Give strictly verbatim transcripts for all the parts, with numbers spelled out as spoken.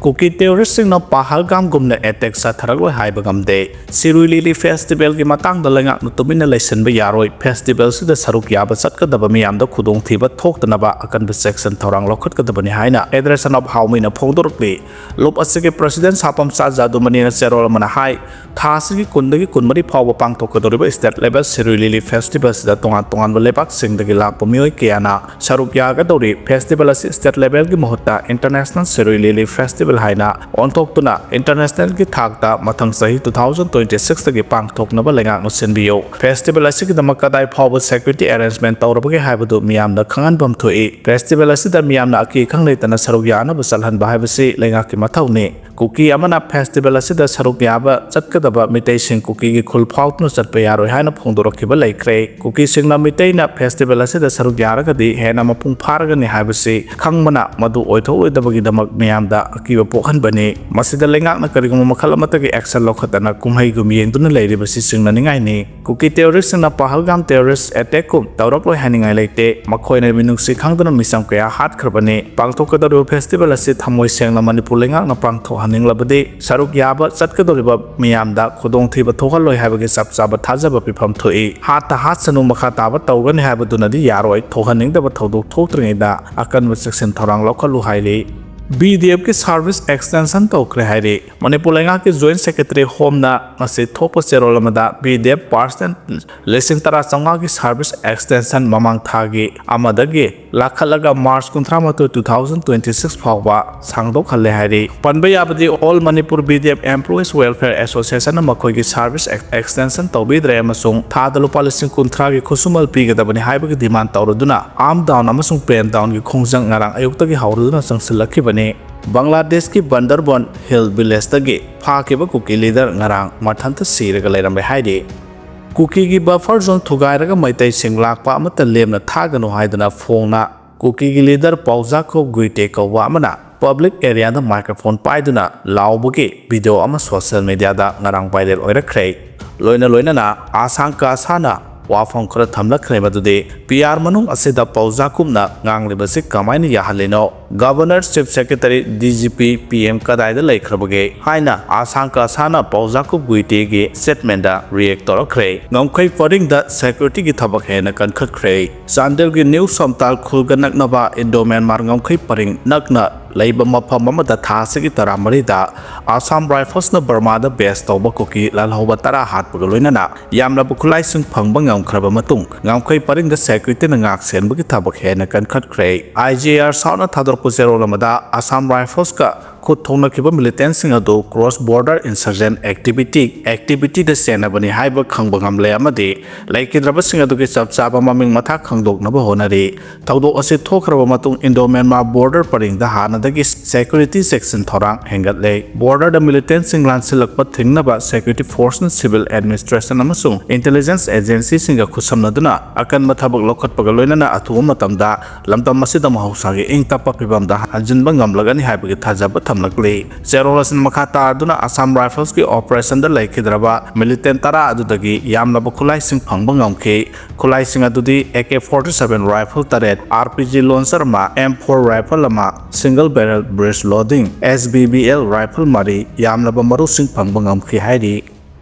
ꯀꯨꯀꯤ ꯇꯦꯔꯣꯔꯤꯁꯁꯤꯡꯅ ꯄꯍꯜꯒꯥꯝꯒꯨꯝꯅ attack ꯆꯠꯊꯔꯛꯂꯣꯏ ꯍꯥꯏꯕ ꯉꯝꯗꯦ꯫ ꯁꯤꯔꯨꯏ ꯂꯤꯂꯤ ꯐꯦꯁꯇꯤꯚꯦꯜꯒꯤ ꯃꯇꯥꯡꯗ ꯂꯩꯉꯥꯛꯅ ꯇꯨꯃꯤꯟꯅ ꯂꯩꯁꯤꯟꯕ ꯌꯥꯔꯣꯏ꯫ ꯐꯦꯁꯇꯤꯚꯦꯜꯁꯤꯗ ꯁꯔꯨꯛ ꯌꯥꯕ ꯆꯠꯀꯗꯕ ꯃꯤꯌꯥꯝꯗ ꯈꯨꯗꯣꯡꯊꯤꯕ ꯊꯣꯛꯇꯅꯕ ꯑꯀꯟꯕ ꯆꯦꯛꯁꯤꯟ ꯊꯧꯔꯥꯡ ꯂꯧꯈꯠꯀꯗꯕꯅꯤ ꯍꯥꯏꯅ ꯑꯦꯗ꯭ꯔꯦꯁꯟ ꯑꯣꯐ ꯍꯥꯎꯃꯤꯅ ꯐꯣꯡꯗꯣꯔꯛꯂꯤ꯫ ꯂꯨꯞ ꯑꯁꯤꯒꯤ ꯄ꯭ꯔꯁꯤꯗꯦꯟ ꯁꯥꯄꯝꯆꯥ ꯖꯥꯗꯨꯃꯅꯤꯅ ꯆꯦꯔꯣꯜ ꯑꯃꯅ ꯍꯥꯏ, ꯊꯥ ꯑꯁꯤꯒꯤ ꯀꯨꯟꯗꯒꯤ ꯀꯨꯟꯃꯔꯤ ꯐꯥꯎꯕ ꯄꯥꯡꯊꯣꯛꯀꯗꯧꯔꯤꯕ ꯁ꯭ꯇꯦꯠ ꯂꯦꯚꯦꯜ ꯁꯤꯔꯨꯏ ꯂꯤꯂꯤ ꯐꯦꯁꯇꯤꯚꯦꯜꯁꯤꯗ ꯇꯣꯉꯥꯟ ꯇꯣꯉꯥꯟꯕ ꯂꯩꯕꯥꯛꯁꯤꯡꯗꯒꯤ ꯂꯥꯛꯄ ꯃꯤꯑꯣꯏ ꯀꯌꯥꯅ ꯁꯔꯨꯛ ꯌꯥꯒꯗꯧꯔꯤ꯫ ꯐꯦꯁꯇꯤꯚꯦꯜ ꯑꯁꯤ ꯁ꯭ꯇꯦꯠ ꯂꯦꯚꯦꯜꯒꯤ ꯃꯍꯨꯠꯇ ꯏꯟꯇꯔꯅꯦꯁꯅꯦꯜ ꯁꯤꯔꯨꯏ ꯂꯤꯂꯤ ꯐꯦꯁꯇꯤꯚꯦꯜ ꯍꯥꯏꯅ ꯑꯣꯟꯊꯣꯛꯇꯨꯅ ꯏꯟꯇꯔꯅꯦꯁꯅꯦꯜꯒꯤ ꯊꯥꯛꯇ ꯃꯊꯪ ꯆꯍꯤ two thousand twenty sixꯇꯒꯤ ꯄꯥꯡꯊꯣꯛꯅꯕ ꯂꯩꯉꯥꯛꯅ ꯁꯤꯟꯕꯤꯌꯨ꯫ ꯐꯦꯁꯇꯤꯚꯦꯜ ꯑꯁꯤꯒꯤꯗꯃꯛ ꯀꯗꯥꯏ ꯐꯥꯎꯕ ꯁꯦꯀ꯭ꯌꯨꯔꯤꯇꯤ ꯑꯦꯔꯦꯟꯖꯃꯦꯟ ꯇꯧꯔꯕꯒꯦ ꯍꯥꯏꯕꯗꯨ ꯃꯤꯌꯥꯝꯗ ꯈꯪꯍꯟꯐꯝ ꯊꯣꯛꯏ꯫ ꯐꯦꯁꯇꯤꯚꯦꯜ ꯑꯁꯤꯗ ꯃꯤꯌꯥꯝꯅ ꯑꯀꯤ ꯑꯈꯪ ꯂꯩꯇꯅ ꯁꯔꯨꯛ ꯌꯥꯅꯕ ꯆꯠꯍꯟꯕ ꯍꯥꯏꯕꯁꯤ ꯂꯩꯉꯥꯛꯀꯤ ꯃꯊꯧꯅꯤ꯫ ꯀꯨꯀꯤ ꯑꯃꯅ ꯐꯦꯁꯇꯤꯚꯦꯜ ꯑꯁꯤꯗ ꯁꯔꯨꯛ ꯌꯥꯕ ꯆꯠꯀꯗꯕ ꯃꯤꯇꯩꯁꯤꯡ ꯀꯨꯀꯤꯒꯤ ꯈꯨꯜ ꯐꯥꯎꯗꯨꯅ ꯆꯠꯄ ꯌꯥꯔꯣꯏ ꯍꯥꯏꯅ ꯐꯣꯡꯗꯣꯔꯛꯈꯤꯕ ꯂꯩꯈ꯭ꯔꯦ꯫ ꯀꯨꯀꯤꯁꯤꯡꯅ ꯃꯤꯇꯩꯅ ꯐꯦꯁꯇꯤꯚꯦꯜ ꯑꯁꯤꯗ ꯁꯔꯨꯛ ꯌꯥꯔꯒꯗꯤ ꯍꯦꯟꯅ ꯃꯄꯨꯡ ꯐꯥꯔꯒꯅꯤ ꯍꯥꯏꯕꯁꯤ ꯈꯪꯕꯅ ꯃꯗꯨ ꯑꯣꯏꯊꯣꯛꯂꯣꯏꯗꯕꯒꯤꯗꯃꯛ ꯃꯤꯌꯥꯝꯗ ꯑꯀꯤꯕ ꯄꯣꯛꯍꯟꯕꯅꯤ꯫ ꯃꯁꯤꯗ ꯂꯩꯉꯥꯛꯅ ꯀꯔꯤꯒꯨꯝꯕ ꯃꯈꯜ ꯑꯃꯠꯇꯒꯤ ꯑꯦꯛꯁꯟ ꯂꯧꯈꯠꯇꯅ ꯀꯨꯝꯍꯩꯒꯨꯝ ꯌꯦꯡꯗꯨꯅ ꯂꯩꯔꯤꯕꯁꯤ ꯆꯤꯡꯅꯅꯤꯡꯉꯥꯏꯅꯤ꯫ ꯀꯨꯀꯤ ꯇꯦꯔꯣꯔꯤꯁꯁꯤꯡꯅ ꯄꯍꯜꯒꯥꯝ ꯇꯦꯔꯣꯔꯤꯁ ꯑꯦꯇꯦꯛꯀꯨꯝ ꯇꯧꯔꯛꯂꯣꯏ ꯍꯥꯏꯅꯤꯡꯉꯥꯏ ꯂꯩꯇꯦ꯫ ꯃꯈꯣꯏꯅ ꯃꯤꯅꯨꯡꯁꯤ ꯈꯪꯗꯅ ꯃꯤꯆꯝ ꯀꯌꯥ ꯍꯥꯠꯈ꯭ꯔꯕꯅꯤ꯫ ꯄꯥꯡꯊꯣꯛꯀꯗꯧꯔꯤꯕ ꯐꯦꯁꯇꯤꯚꯦꯜ ꯑꯁꯤ ꯊꯃꯣꯏ ꯁꯦꯡꯅ ꯃꯅꯤꯄꯨꯔ ꯂꯩꯉꯥꯛꯅ ꯄꯥꯡꯊꯣꯛꯍꯟꯅꯤꯡꯂꯕꯗꯤ ꯁꯔꯨꯛ ꯌꯥꯕ ꯆꯠꯀꯗꯧꯔꯤꯕ ꯃꯤꯌꯥꯝꯗ ꯈꯨꯗꯣꯡꯊꯤꯕ ꯊꯣꯛꯍꯜꯂꯣꯏ ꯍꯥꯏꯕꯒꯤ ꯆꯞ ꯆꯥꯕ ꯊꯥꯖꯕ ꯄꯤꯐꯝ ꯊꯣꯛꯏ꯫ ꯍꯥꯠꯇ ꯍꯥꯠꯁꯅꯨ, ꯃꯈꯥ ꯇꯥꯕ ꯇꯧꯒꯅꯤ ꯍꯥꯏꯕꯗꯨꯅꯗꯤ ꯌꯥꯔꯣꯏ꯫ ꯊꯣꯛꯍꯟꯅꯤꯡꯗꯕ ꯊꯧꯗꯣꯛ ꯊꯣꯛꯇ꯭ꯔꯤꯉꯩꯗ ꯑꯀꯟꯕ ꯆꯦꯛꯁꯤꯟ ꯊꯧꯔꯥꯡ ꯂꯧꯈꯠꯂꯨ ꯍꯥꯏꯔꯤ꯫ BDFꯀꯤ ꯁꯥꯔꯚꯤꯁ ꯑꯦꯛꯁꯇꯦꯟꯁꯟ ꯇꯧꯈ꯭ꯔꯦ ꯍꯥꯏꯔꯤ꯫ ꯃꯅꯤꯄꯨꯔ ꯂꯩꯉꯥꯛꯀꯤ ꯖꯣꯏꯟꯠ ꯁꯦꯀ꯭ꯔꯦꯇꯔꯤ ꯍꯣꯝꯅ ꯉꯁꯤ ꯊꯣꯛꯄ ꯆꯦꯔꯣꯜ ꯑꯃꯗ BDF ꯄꯥꯔꯁꯅꯦꯜ ꯂꯤꯁꯤꯡ ꯇꯔꯥ ꯆꯥꯝꯃꯉꯥꯒꯤ ꯁꯥꯔꯚꯤꯁ ꯑꯦꯛꯁꯇꯦꯟꯁꯟ ꯃꯃꯥꯡ ꯊꯥꯒꯤ ꯑꯃꯗꯒꯤ ꯂꯥꯈꯠꯂꯒ ꯃꯥꯔꯆ ꯀꯨꯟꯊ꯭ꯔꯥ ꯃꯥꯊꯣꯏ, two thousand twenty six ꯐꯥꯎꯕ ꯁꯥꯡꯗꯣꯛꯍꯜꯂꯦ ꯍꯥꯏꯔꯤ꯫ ꯄꯟꯕ ꯌꯥꯕꯗꯤ All Manipur BDF Employees Welfare Associationꯅ ꯃꯈꯣꯏꯒꯤ ꯁꯥꯔꯚꯤꯁ ꯑꯦꯛ-, ꯑꯦꯛꯁꯇꯦꯟꯁꯟ ꯇꯧꯕꯤꯗ꯭ꯔꯦ ꯑꯃꯁꯨꯡ ꯊꯥꯗ ꯂꯨꯄꯥ ꯂꯤꯁꯤꯡ ꯀꯨꯟꯊ꯭ꯔꯥꯒꯤ ꯈꯨꯠꯁꯨꯃꯜ ꯄꯤꯒꯗꯕꯅꯤ ꯍꯥꯏꯕꯒꯤ ꯗꯤꯃꯥꯟ ꯇꯧꯔꯗꯨꯅ ꯑꯥꯔꯝ ꯗꯥꯎꯟ ꯑꯃꯁꯨꯡ ꯄꯦꯟ ꯗꯥꯎꯟꯒꯤ ꯈꯣꯡꯖꯪ ꯉꯔꯥꯡ ꯑꯌꯨꯛꯇꯒꯤ ꯍꯧꯔꯗꯨꯅ ꯆꯪꯁꯤꯜꯂꯛꯈꯤꯕꯅꯤ꯫ ꯕꯪꯒ꯭ꯂꯥꯗꯦꯁꯀꯤ ꯕꯟꯗꯔꯕꯟ ꯍꯤꯜ ꯚꯤꯂꯦꯖꯇꯒꯤ ꯐꯥꯈꯤꯕ ꯀꯨꯀꯤ ꯂꯤꯗꯔ ꯉꯔꯥꯡ ꯃꯊꯟꯇ ꯁꯤꯔꯒ ꯂꯩꯔꯝꯃꯦ ꯍꯥꯏꯔꯤ꯫ ꯀꯨꯀꯤꯒꯤ ꯕꯐꯔ ꯖꯣꯟ ꯊꯨꯒꯥꯏꯔꯒ ꯃꯩꯇꯩꯁꯤꯡ ꯂꯥꯛꯄ ꯑꯃꯠꯇ ꯂꯦꯝꯅ ꯊꯥꯒꯅꯨ ꯍꯥꯏꯗꯨꯅ ꯐꯣꯡꯅ ꯀꯨꯀꯤꯒꯤ ꯂꯤꯗꯔ ꯄꯥꯎꯖꯥꯈꯣ ꯒꯨꯏꯇꯦ ꯀꯧꯕ ꯑꯃꯅ ꯄꯕ꯭ꯂꯤꯛ ꯑꯦꯔꯤꯌꯥꯗ ꯃꯥꯏꯀ꯭ꯔꯣꯐꯣꯟ ꯄꯥꯏꯗꯨꯅ ꯂꯥꯎꯕꯒꯤ ꯚꯤꯗꯤꯑꯣ ꯑꯃ ꯁꯣꯁꯤꯌꯦꯜ ꯃꯤꯗꯤꯌꯥꯗ ꯉꯔꯥꯡ ꯚꯥꯏꯔꯦꯜ ꯑꯣꯏꯔꯛꯈ꯭ꯔꯦ꯫ ꯂꯣꯏꯅ ꯂꯣꯏꯅꯅ ꯑꯁꯥꯡ ꯀꯥꯁꯥꯅ ꯋꯥꯐꯝ ꯈꯔ ꯊꯝꯂꯛꯈ꯭ꯔꯦ, ꯃꯗꯨꯗꯤ ꯄꯤ ꯑꯥꯔ ꯃꯅꯨꯡ ꯑꯁꯤꯗ ꯄꯥꯎꯖꯥꯀꯨꯞꯅ ꯉꯥꯡꯂꯤꯕꯁꯤ ꯀꯃꯥꯏꯅ ꯌꯥꯍꯜꯂꯤꯅꯣ? Governor, chief secretary, D G P, P M ꯀꯗꯥꯏꯗ ꯂꯩꯈ꯭ꯔꯕꯒꯦ ꯍꯥꯏꯅ ꯑꯁꯥꯡ ꯀꯁꯥꯅ ꯄꯥꯎꯖꯥꯀꯨꯞ ꯒꯨꯏꯇꯦꯒꯤ ꯁ꯭ꯇꯦꯠꯃꯦꯟꯗ ꯔꯤꯌꯦꯛ ꯇꯧꯔꯛꯈ꯭ꯔꯦ꯫ ꯉꯝꯈꯩ ꯄꯔꯤꯡꯗ ꯁꯦꯀ꯭ꯌꯨꯔꯤꯇꯤꯒꯤ ꯊꯕꯛ ꯍꯦꯟꯅ ꯀꯟꯈꯠꯈ꯭ꯔꯦ꯫ ꯆꯥꯟꯗꯦꯜꯒꯤ ꯅ꯭ꯌꯨ ꯁꯝꯇꯥꯜ ꯈꯨꯜꯒ ꯅꯛꯅꯕ ꯏꯟꯗꯣ ꯃ꯭ꯌꯥꯟꯃꯥꯔ ꯉꯝꯈꯩ ꯄꯔꯤꯡ ꯅꯛꯅ ꯂꯩꯕ ꯃꯐꯝ ꯑꯃꯗ ꯊꯥ ꯑꯁꯤꯒꯤ ꯇꯔꯥꯃꯔꯤꯗ ꯑꯁꯥꯝ ꯔꯥꯏꯐꯜꯁꯅ ꯕꯔꯃꯥꯗ ꯕꯦꯁ ꯇꯧꯕ ꯀꯨꯀꯤ ꯂꯥꯜꯍꯧꯕ ꯇꯔꯥ ꯍꯥꯠꯄꯒ ꯂꯣꯏꯅꯅ ꯌꯥꯝꯂꯕ ꯈꯨꯠꯂꯥꯏꯁꯤꯡ ꯐꯪꯕ ꯉꯝꯈ꯭ꯔꯕ ꯃꯇꯨꯡ, ꯉꯝꯈꯩ ꯄꯔꯤꯡꯗ ꯁꯦꯀ꯭ꯌꯨꯔꯤꯇꯤꯅ ꯉꯥꯛ ꯁꯦꯟꯕꯒꯤ ꯊꯕꯛ ꯍꯦꯟꯅ ꯀꯟꯈꯠꯈ꯭ꯔꯦ꯫ ꯑꯥꯏ ꯖꯤ ꯑꯥꯔ ꯁꯥꯎꯠꯅ ꯊꯥꯗꯣꯔꯛꯄ ꯆꯦꯔꯣꯜ ꯑꯃꯗ, ꯑꯁꯥꯝ ꯔꯥꯏꯐꯜꯁꯀ ꯈꯨꯠ ꯊꯣꯛꯅꯈꯤꯕ ꯃꯤꯂꯤꯇꯦꯟꯁꯤꯡ ꯑꯗꯨ ꯀ꯭ꯔꯣꯁ ꯕꯣꯔꯗꯔ ꯏꯟꯁꯔꯖꯦꯟ ꯑꯦꯛꯇꯤꯚꯤꯇꯤ, ꯑꯦꯛꯇꯤꯚꯤꯇꯤꯗ ꯆꯦꯟꯅꯕꯅꯤ ꯍꯥꯏꯕ ꯈꯪꯕ ꯉꯝꯂꯦ ꯑꯃꯗꯤ ꯂꯩꯈꯤꯗ꯭ꯔꯕꯁꯤꯡ ꯑꯗꯨꯒꯤ ꯆꯞ ꯆꯥꯕ ꯃꯃꯤꯡ ꯃꯊꯥ ꯈꯪꯗꯣꯛꯅꯕ ꯍꯣꯠꯅꯔꯤ꯫ ꯊꯧꯗꯣꯛ ꯑꯁꯤ ꯊꯣꯛꯈ꯭ꯔꯕ ꯃꯇꯨꯡ, ꯏꯟꯗꯣ ꯃ꯭ꯌꯥꯟꯃꯥꯔ ꯕꯣꯔꯗꯔ ꯄꯔꯤꯡꯗ ꯍꯥꯟꯅꯗꯒꯤ ꯁꯦꯀ꯭ꯌꯨꯔꯤꯇꯤ ꯆꯦꯛꯁꯤꯟ ꯊꯧꯔꯥꯡ ꯍꯦꯟꯒꯠꯂꯦ꯫ ꯕꯣꯔꯗꯔꯗ ꯃꯤꯂꯤꯇꯦꯟꯁꯤꯡ ꯂꯥꯟꯁꯤꯜꯂꯛꯄ ꯊꯤꯡꯅꯕ ꯁꯦꯀ꯭ꯌꯨꯔꯤꯇꯤ ꯐꯣꯔꯁꯅ ꯁꯤꯚꯤꯜ ꯑꯦꯗꯃꯤꯅꯤꯁꯇ꯭ꯔꯦꯁꯟ ꯑꯃꯁꯨꯡ ꯏꯟꯇꯦꯂꯤꯖꯦꯟꯁ ꯑꯦꯖꯦꯟꯁꯤꯁꯤꯡꯒ ꯈꯨꯠꯁꯝꯅꯗꯨꯅ ꯑꯀꯟꯕ ꯊꯕꯛ ꯂꯧꯈꯠꯄꯒ ꯂꯣꯏꯅꯅ ꯑꯊꯨꯕ ꯃꯇꯝꯗ ꯂꯝꯗꯝ ꯑꯁꯤꯗ ꯃꯍꯧꯁꯥꯒꯤ ꯏꯪ ꯇꯞꯄ ꯐꯤꯕꯝꯗ ꯍꯟꯖꯤꯟꯕ ꯉꯝꯂꯒꯅꯤ ꯍꯥꯏꯕꯒꯤ ꯊꯥꯖꯕ ꯊꯝꯂꯛꯂꯤ꯫ ꯆꯦꯔꯣꯜ ꯑꯁꯤꯅ ꯃꯈꯥ ꯇꯥꯗꯨꯅ ꯑꯁꯥꯝ ꯔꯥꯏꯐꯜꯁꯀꯤ ꯑꯣꯄꯔꯦꯁꯟꯗ ꯂꯩꯈꯤꯗ꯭ꯔꯕ ꯃꯤꯂꯤꯇꯦꯟ ꯇꯔꯥ ꯑꯗꯨꯗꯒꯤ ꯌꯥꯝꯂꯕ ꯈꯨꯠꯂꯥꯏꯁꯤꯡ ꯐꯪꯕ ꯉꯝꯈꯤ꯫ ꯈꯨꯠꯂꯥꯏꯁꯤꯡ ꯑꯗꯨꯗꯤ A K forty seven rifle ꯇꯔꯦꯠ, ꯑꯥꯔ ꯄꯤ ꯖꯤ ꯂꯣꯟꯆꯔ ꯑꯃ, ꯑꯦꯝ ꯐꯣꯔ ꯔꯥꯏꯐꯜ ꯑꯃ, ꯁꯤꯡꯒꯜ ꯕꯦꯔꯦꯜ ꯕ꯭ꯔꯦꯁ ꯂꯣꯗꯤꯡ, ꯑꯦꯁ ꯕꯤ ꯕꯤ ꯑꯦꯜ ꯔꯥꯏꯐꯜ ꯃꯔꯤ, ꯌꯥꯝꯂꯕ ꯃꯔꯨꯁꯤꯡ ꯐꯪꯕ ꯉꯝꯈꯤ ꯍꯥꯏꯔꯤ꯫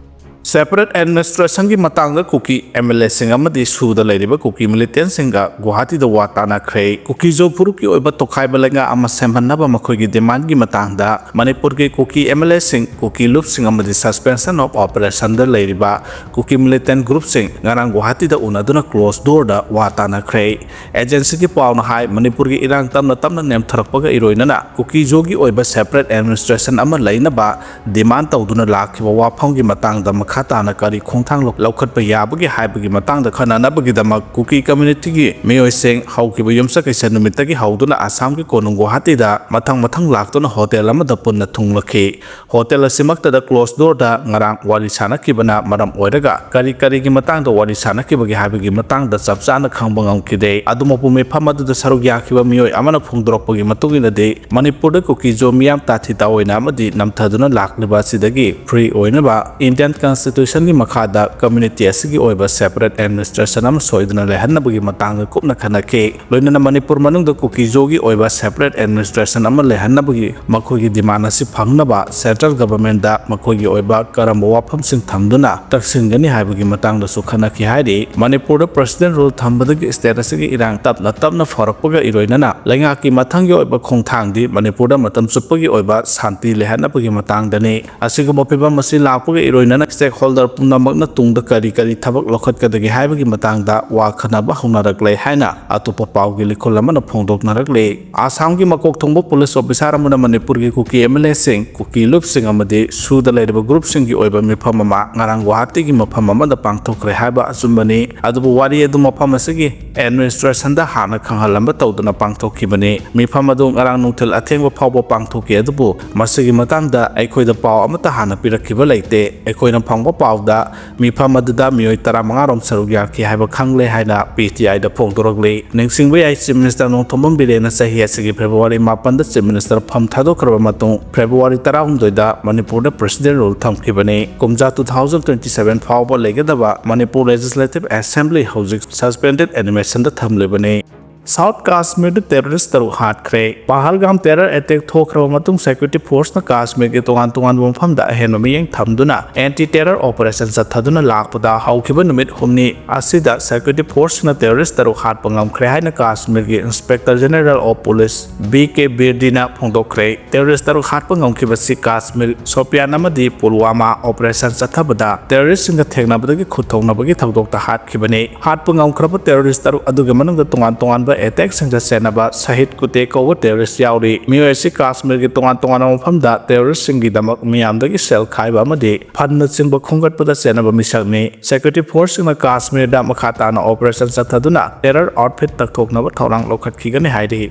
ꯁꯦꯄꯔꯦꯠ ꯑꯦꯗꯃꯤꯅꯤꯁꯇ꯭ꯔꯦꯁꯟꯒꯤ ꯃꯇꯥꯡꯗ ꯀꯨꯀꯤ ꯑꯦꯝ ꯑꯦꯜ ꯑꯦꯁꯤꯡ ꯑꯃꯗꯤ ꯁꯨꯗ ꯂꯩꯔꯤꯕ ꯀꯨꯀꯤ ꯃꯤꯂꯤꯇꯦꯟꯁꯤꯡꯒ ꯒꯨꯋꯥꯍꯥꯇꯤꯗ ꯋꯥ ꯇꯥꯅꯈ꯭ꯔꯦ꯫ ꯀꯨꯀꯤꯖꯣ ꯐꯨꯔꯨꯞꯀꯤ ꯑꯣꯏꯕ ꯇꯣꯈꯥꯏꯕ ꯂꯩꯉꯥꯛ ꯑꯃ ꯁꯦꯝꯍꯟꯅꯕ ꯃꯈꯣꯏꯒꯤ ꯗꯤꯃꯥꯟꯒꯤ ꯃꯇꯥꯡꯗ ꯃꯅꯤꯄꯨꯔꯒꯤ ꯀꯨꯀꯤ ꯑꯦꯝ ꯑꯦꯜ ꯑꯦꯁꯤꯡ, ꯀꯨꯀꯤ ꯂꯨꯞꯁꯤꯡ ꯑꯃꯗꯤ ꯁꯁꯄꯦꯟꯁꯟ ꯑꯣꯐ ꯑꯣꯄꯔꯦꯁꯟꯗ ꯂꯩꯔꯤꯕ ꯀꯨꯀꯤ ꯃꯤꯂꯤꯇꯦꯟ ꯒ꯭ꯔꯨꯞꯁꯤꯡ ꯉꯔꯥꯡ ꯒꯨꯋꯥꯍꯥꯇꯤꯗ ꯎꯅꯗꯨꯅ ꯀ꯭ꯂꯣꯖ ꯗꯣꯔꯗ ꯋꯥ ꯇꯥꯅꯈ꯭ꯔꯦ꯫ ꯑꯦꯖꯦꯟꯁꯤꯒꯤ ꯄꯥꯎꯅ ꯍꯥꯏ, ꯃꯅꯤꯄꯨꯔꯒꯤ ꯏꯔꯥꯡ ꯇꯞꯅ ꯇꯞꯅ ꯅꯦꯝꯊꯔꯛꯄꯒ ꯏꯔꯣꯏꯅꯅ ꯀꯨꯀꯤꯖꯣꯒꯤ ꯑꯣꯏꯕ ꯁꯦꯄꯔꯦꯠ ꯑꯦꯗꯃꯤꯅꯤꯁꯇ꯭ꯔꯦꯁꯟ ꯑꯃ ꯂꯩꯅꯕ ꯗꯤꯃꯥꯟ ꯇꯧꯗꯨꯅ ꯂꯥꯛꯈꯤꯕ ꯋꯥꯐꯝꯒꯤ ꯃꯇꯥꯡꯗ ꯃꯈꯥ ꯇꯥꯅ ꯀꯔꯤ ꯈꯣꯡꯊꯥꯡ ꯂꯧ-, ꯂꯧꯈꯠꯄ ꯌꯥꯕꯒꯦ ꯍꯥꯏꯕꯒꯤ ꯃꯇꯥꯡꯗ ꯈꯟꯅꯅꯕꯒꯤꯗꯃꯛ ꯀꯨꯀꯤ ꯀꯝꯃ꯭ꯌꯨꯅꯤꯇꯤꯒꯤ ꯃꯤꯑꯣꯏꯁꯤꯡ ꯍꯧꯈꯤꯕ ꯌꯨꯝꯁꯀꯩꯁ ꯅꯨꯃꯤꯠꯇꯒꯤ ꯍꯧꯗꯨꯅ ꯑꯁꯥꯝꯒꯤ ꯀꯣꯅꯨꯡ ꯒꯨꯋꯥꯍꯥꯇꯤꯗ ꯃꯊꯪ ꯃꯊꯪ ꯂꯥꯛꯇꯨꯅ ꯍꯣꯇꯦꯜ ꯑꯃꯗ ꯄꯨꯟꯅ ꯊꯨꯡꯂꯈꯤ꯫ ꯍꯣꯇꯦꯜ ꯑꯁꯤꯃꯛꯇꯗ ꯀ꯭ꯂꯣꯖ ꯗꯣꯔꯗ ꯉꯔꯥꯡ ꯋꯥꯔꯤ ꯁꯥꯅꯈꯤꯕꯅ ꯃꯔꯝ ꯑꯣꯏꯔꯒ ꯀꯔꯤ ꯀꯔꯤꯒꯤ ꯃꯇꯥꯡꯗ ꯋꯥꯔꯤ ꯁꯥꯅꯈꯤꯕꯒꯦ ꯍꯥꯏꯕꯒꯤ ꯃꯇꯥꯡꯗ ꯆꯞ ꯆꯥꯅ ꯈꯪꯕ ꯉꯝꯈꯤꯗꯦ꯫ ꯑꯗꯨꯃꯛꯄꯨ ꯃꯤꯐꯝ ꯑꯗꯨꯗ ꯁꯔꯨꯛ ꯌꯥꯈꯤꯕ ꯃꯤꯑꯣꯏ ꯑꯃꯅ ꯐꯣꯡꯗꯣꯔꯛꯄꯒꯤ ꯃꯇꯨꯡ ꯏꯟꯅꯗꯤ, ꯃꯅꯤꯄꯨꯔꯗ ꯀꯨꯀꯤꯖꯣ ꯃꯤꯌꯥꯝ ꯇꯥꯊꯤ ꯇꯥꯑꯣꯏꯅ ꯑꯃꯗꯤ ꯅꯝꯊꯗꯨꯅ ꯂꯥꯛꯂꯤꯕ ꯑꯁꯤꯗꯒꯤ ꯐ꯭ꯔꯤ ꯑꯣꯏꯅꯕ ꯏꯟꯗꯤꯌꯟ ꯀꯟꯁ-, Constitution ꯒꯤ ꯃꯈꯥꯗ community ꯑꯁꯤꯒꯤ ꯑꯣꯏꯕ separate administration ꯑꯃ ꯁꯣꯏꯗꯅ ꯂꯩꯍꯟꯅꯕꯒꯤ ꯃꯇꯥꯡꯗ ꯀꯨꯞꯅ ꯈꯟꯅꯈꯤ꯫ ꯂꯣꯏꯅꯅ ꯃꯅꯤꯄꯨꯔ ꯃꯅꯨꯡꯗ ꯀꯨꯀꯤꯖꯣꯒꯤ ꯑꯣꯏꯕ separate administration ꯑꯃ ꯂꯩꯍꯟꯅꯕꯒꯤ ꯃꯈꯣꯏꯒꯤ demand ꯑꯁꯤ ꯐꯪꯅꯕ central government ꯇ ꯃꯈꯣꯏꯒꯤ ꯑꯣꯏꯕ ꯀꯔꯝꯕ ꯋꯥꯐꯝꯁꯤꯡ ꯊꯝꯗꯨꯅ ꯇꯛꯁꯤꯟꯒꯅꯤ ꯍꯥꯏꯕꯒꯤ ꯃꯇꯥꯡꯗꯁꯨ ꯈꯟꯅꯈꯤ ꯍꯥꯏꯔꯤ꯫ ꯃꯅꯤꯄꯨꯔꯗ president rule ꯊꯝꯕꯗꯒꯤ state ꯑꯁꯤꯒꯤ ꯏꯔꯥꯡ ꯇꯞꯅ ꯇꯞꯅ ꯐꯔꯛꯄꯒ ꯏꯔꯣꯏꯅꯅ ꯂꯩꯉꯥꯛꯀꯤ ꯃꯊꯪꯒꯤ ꯑꯣꯏꯕ ꯈꯣꯡꯊꯥꯡꯗꯤ ꯃꯅꯤꯄꯨꯔꯗ ꯃꯇꯝ ꯆꯨꯞꯄꯒꯤ ꯑꯣꯏꯕ ꯁꯥꯟꯇꯤ ꯂꯩꯍꯟꯅꯕꯒꯤ ꯃꯇꯥꯡꯗꯅꯤ꯫ ꯑꯁꯤꯒꯨꯝꯕ ꯐꯤꯕꯝ ꯑꯁꯤ ꯂꯥꯛꯄꯒ ꯏꯔꯣꯏꯅꯅ stakeholder ꯄꯨꯝꯅꯃꯛꯅ ꯇꯨꯡꯗ ꯀꯔꯤ ꯀꯔꯤ ꯊꯕꯛ ꯂꯧꯈꯠꯀꯗꯒꯦ ꯍꯥꯏꯕꯒꯤ ꯃꯇꯥꯡꯗ ꯋꯥ ꯈꯟꯅꯕ ꯍꯧꯅꯔꯛꯂꯦ ꯍꯥꯏꯅ ꯑꯇꯣꯞꯄ ꯄꯥꯎꯒꯤ ꯂꯤꯈꯨꯜ ꯑꯃꯅ ꯐꯣꯡꯗꯣꯛꯅꯔꯛꯂꯤ꯫ ꯑꯁꯥꯝꯒꯤ ꯃꯀꯣꯛ ꯊꯣꯡꯕ police officer ꯑꯃꯅ ꯃꯅꯤꯄꯨꯔꯒꯤ ꯀꯨꯀꯤ MLA ꯁꯤꯡ, ꯀꯨꯀꯤ ꯂꯨꯞꯁꯤꯡ ꯑꯃꯗꯤ ꯁꯨꯗ ꯂꯩꯔꯤꯕ group ꯁꯤꯡꯒꯤ ꯑꯣꯏꯕ ꯃꯤꯐꯝ ꯑꯃ ꯉꯔꯥꯡ ꯒꯨꯋꯥꯍꯥꯇꯤꯒꯤ ꯃꯐꯝ ꯑꯃꯗ ꯄꯥꯡꯊꯣꯛꯈ꯭ꯔꯦ ꯍꯥꯏꯕ ꯑꯆꯨꯝꯕꯅꯤ꯫ ꯑꯗꯨꯕꯨ ꯋꯥꯔꯤ ꯑꯗꯨ ꯃꯐꯝ ꯑꯁꯤꯒꯤ administration ꯗ ꯍꯥꯟꯅ ꯈꯪꯍꯜꯂꯝꯕ ꯇꯧꯗꯅ ꯄꯥꯡꯊꯣꯛꯈꯤꯕꯅꯤ꯫ ꯃꯤꯐꯝ ꯑꯗꯨ ꯉꯔꯥꯡ ꯅꯨꯡꯊꯤꯜ ꯑꯊꯦꯡꯕ ꯐꯥꯎꯕ ꯄꯥꯡꯊꯣꯛꯈꯤ, ꯑꯗꯨꯕꯨ ꯃꯁꯤꯒꯤ ꯃꯇꯥꯡꯗ ꯑꯩꯈꯣꯏꯗ ꯄꯥꯎ ꯑꯃꯠꯇ ꯍꯥꯟꯅ ꯄꯤꯔꯛꯈꯤꯕ ꯂꯩꯇꯦ꯫ ꯑꯩꯈꯣꯏꯅ ꯐꯪꯕ ꯄꯥꯎꯗ ꯃꯤꯐꯝ ꯑꯗꯨꯗ ꯃꯤꯑꯣꯏ ꯇꯔꯥꯃꯉꯥ ꯔꯣꯝ ꯁꯔꯨꯛ ꯌꯥꯈꯤ ꯍꯥꯏꯕ ꯈꯪꯂꯦ ꯍꯥꯏꯅ PTI ꯗ ꯐꯣꯡꯗꯣꯔꯛꯂꯤ꯫ ꯅꯤꯡꯁꯤꯡꯕ ꯌꯥꯏ, Chief Minister ꯅꯣꯡꯊꯣꯝꯕꯝ ꯕꯤꯔꯦꯟꯅ ꯆꯍꯤ ꯑꯁꯤꯒꯤ February ꯃꯥꯄꯟꯗ Chief Minister ꯐꯝ ꯊꯥꯗꯣꯛꯈ꯭ꯔꯕ ꯃꯇꯨꯡ February ꯇꯔꯥꯍꯨꯝꯗꯣꯏꯗ ꯃꯅꯤꯄꯨꯔꯗ president rule ꯊꯝꯈꯤꯕꯅꯤ꯫ ꯀꯨꯝꯖꯥ two thousand twenty seven ꯐꯥꯎꯕ ꯂꯩꯒꯗꯕ ꯃꯅꯤꯄꯨꯔ Legislative Assembly ꯍꯧꯖꯤꯛ suspended animation ꯗ ꯊꯝꯂꯤꯕꯅꯤ꯫ South Kashmir ꯗ terrorist ꯇꯔꯨꯛ ꯍꯥꯠꯈ꯭ꯔꯦ꯫ ꯄꯍꯜꯒꯥꯝ terror attack ꯊꯣꯛꯈ꯭ꯔꯕ ꯃꯇꯨꯡ security force ꯅ ꯀꯥꯁꯃꯤꯔꯒꯤ ꯇꯣꯉꯥꯟ ꯇꯣꯉꯥꯟꯕ ꯃꯐꯝꯗ ꯑꯍꯦꯟꯕ ꯃꯤꯠꯌꯦꯡ ꯊꯝꯗꯨꯅ anti terror operation ꯆꯠꯊꯗꯨꯅ ꯂꯥꯛꯄꯗ ꯍꯧꯈꯤꯕ ꯅꯨꯃꯤꯠ ꯍꯨꯝꯅꯤ ꯑꯁꯤꯗ security force ꯁꯤꯡꯅ terrorist ꯇꯔꯨꯛ ꯍꯥꯠꯄ ꯉꯝꯈ꯭ꯔꯦ ꯍꯥꯏꯅ ꯀꯥꯁꯃꯤꯔꯒꯤ Inspector General of Police B K ꯕꯤꯔꯗꯤꯅ ꯐꯣꯡꯗꯣꯛꯈ꯭ꯔꯦ꯫ Terrorist ꯇꯔꯨꯛ ꯍꯥꯠꯄ ꯉꯝꯈꯤꯕꯁꯤ ꯀꯥꯁꯃꯤꯔ ꯁꯣꯄꯤꯌꯥꯟ ꯑꯃꯗꯤ ꯄꯨꯜꯋꯥꯃꯥ operation ꯆꯠꯊꯕꯗ terrorist ꯁꯤꯡꯒ ꯊꯦꯡꯅꯕꯗꯒꯤ ꯈꯨꯠ ꯊꯣꯛꯅꯕꯒꯤ ꯊꯧꯗꯣꯛꯇ ꯍꯥꯠꯈꯤꯕꯅꯤ꯫ ꯍꯥꯠꯄ ꯉꯝꯈ꯭ꯔꯕ terrorist ꯇꯔꯨꯛ ꯑꯗꯨꯒꯤ ꯃꯅꯨꯡꯗ ꯇꯣꯉꯥꯟ ꯇꯣꯉꯥꯟꯕ attack ꯁꯤꯡꯗ ꯆꯦꯟꯅꯕ ꯁꯍꯤꯗ ꯀꯨꯇꯦ ꯀꯧꯕ terrorist ꯌꯥꯎꯔꯤ꯫ ꯃꯤꯑꯣꯏ ꯑꯁꯤ ꯀꯥꯁꯃꯤꯔꯒꯤ ꯇꯣꯉꯥꯟ ꯇꯣꯉꯥꯟꯕ ꯃꯐꯝꯗ terrorist ꯁꯤꯡꯒꯤꯗꯃꯛ ꯃꯤꯌꯥꯝꯗꯒꯤ ꯁꯦꯜ ꯈꯥꯏꯕ ꯑꯃꯗꯤ fund ꯅꯆꯤꯡꯕ ꯈꯣꯝꯒꯠꯄꯗ ꯆꯦꯟꯅꯕ ꯃꯤꯁꯛꯅꯤ꯫ Security force ꯁꯤꯡꯅ ꯀꯥꯁꯃꯤꯔꯗ ꯃꯈꯥ ꯇꯥꯅ operation ꯆꯠꯊꯗꯨꯅ terror outfit ꯇꯛꯊꯣꯛꯅꯕ ꯊꯧꯔꯥꯡ ꯂꯧꯈꯠꯈꯤꯒꯅꯤ ꯍꯥꯏꯔꯤ꯫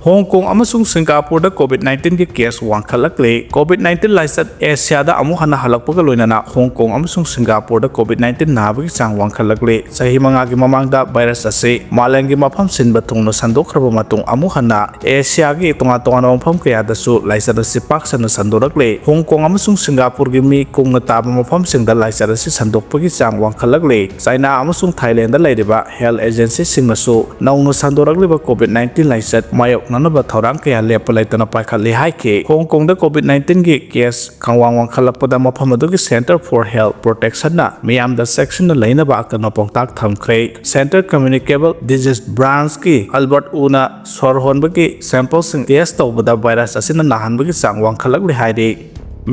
ꯍꯣꯡ ꯀꯣꯡ ꯑꯃꯁꯨꯡ ꯁꯤꯡꯒꯥꯄꯨꯔꯗ COVID nineteen ꯒꯤ case ꯋꯥꯡꯈꯠꯂꯛꯂꯦ꯫ COVID nineteen ꯂꯥꯏꯆꯠ ꯑꯦꯁꯤꯌꯥꯗ ꯑꯃꯨꯛ ꯍꯟꯅ ꯍꯜꯂꯛꯄꯒ ꯂꯣꯏꯅꯅ ꯍꯣꯡ ꯀꯣꯡ ꯑꯃꯁꯨꯡ ꯁꯤꯡꯒꯥꯄꯨꯔꯗ COVID nineteen ꯅꯥꯕꯒꯤ ꯆꯥꯡ ꯋꯥꯡꯈꯠꯂꯛꯂꯦ꯫ ꯆꯍꯤ ꯃꯉꯥꯒꯤ ꯃꯃꯥꯡꯗ virus ꯑꯁꯤ ꯃꯥꯂꯦꯝꯒꯤ ꯃꯐꯝ ꯁꯤꯟꯕ ꯊꯨꯡꯅ ꯁꯟꯗꯣꯛꯈ꯭ꯔꯕ ꯃꯇꯨꯡ, ꯑꯃꯨꯛ ꯍꯟꯅ ꯑꯦꯁꯤꯌꯥꯒꯤ ꯇꯣꯉꯥꯟ ꯇꯣꯉꯥꯟꯕ ꯃꯐꯝ ꯀꯌꯥꯗꯁꯨ ꯂꯥꯏꯆꯠ ꯑꯁꯤ ꯄꯥꯛ ꯁꯟꯅ ꯁꯟꯗꯣꯔꯛꯂꯦ꯫ ꯍꯣꯡ ꯀꯣꯡ ꯑꯃꯁꯨꯡ ꯁꯤꯡꯒꯥꯄꯨꯔꯒꯤ ꯃꯤ ꯀꯨꯡꯅ ꯇꯥꯕ ꯃꯐꯝꯁꯤꯡꯗ ꯂꯥꯏꯆꯠ ꯑꯁꯤ ꯁꯟꯗꯣꯛꯄꯒꯤ ꯆꯥꯡ ꯋꯥꯡꯈꯠꯂꯛꯂꯦ꯫ ꯆꯥꯏꯅꯥ ꯑꯃꯁꯨꯡ ꯊꯥꯏꯂꯦꯟꯗꯗ ꯂꯩꯔꯤꯕ health agency ꯁꯤꯡꯅꯁꯨ ꯅꯧꯅ ꯁꯟꯗꯣꯔꯛꯂꯤꯕ COVID nineteen ꯂꯥꯏꯆꯠ ꯃꯥꯌꯣꯛꯅꯅꯕ ꯊꯧꯔꯥꯡ ꯀꯌꯥ ꯂꯦꯞꯄ ꯂꯩꯇꯅ ꯄꯥꯏꯈꯠꯂꯤ ꯍꯥꯏꯈꯤ꯫ ꯍꯣꯡ ꯀꯣꯡꯗ COVID nineteen ꯒꯤ case ꯈꯪꯋꯥꯡ ꯋꯥꯡꯈꯠꯂꯛꯄꯗ ꯃꯐꯝ ꯑꯗꯨꯒꯤ Center for Health Protection ꯅ ꯃꯤꯌꯥꯝꯗ ꯆꯦꯛꯁꯤꯟꯅ ꯂꯩꯅꯕ ꯑꯀꯟꯕ ꯄꯥꯎꯇꯥꯛ ꯊꯝꯈ꯭ꯔꯦ꯫ Center Communicable Disease Branch ꯀꯤ ꯑꯦꯜꯕꯔꯠ ꯎꯅ ꯁꯣꯔ ꯍꯣꯟꯕꯒꯤ sample ꯁꯤꯡ test ꯇꯧꯕꯗ virus ꯑꯁꯤꯅ ꯅꯥꯍꯟꯕꯒꯤ ꯆꯥꯡ ꯋꯥꯡꯈꯠꯂꯛꯂꯦ ꯍꯥꯏꯔꯤ꯫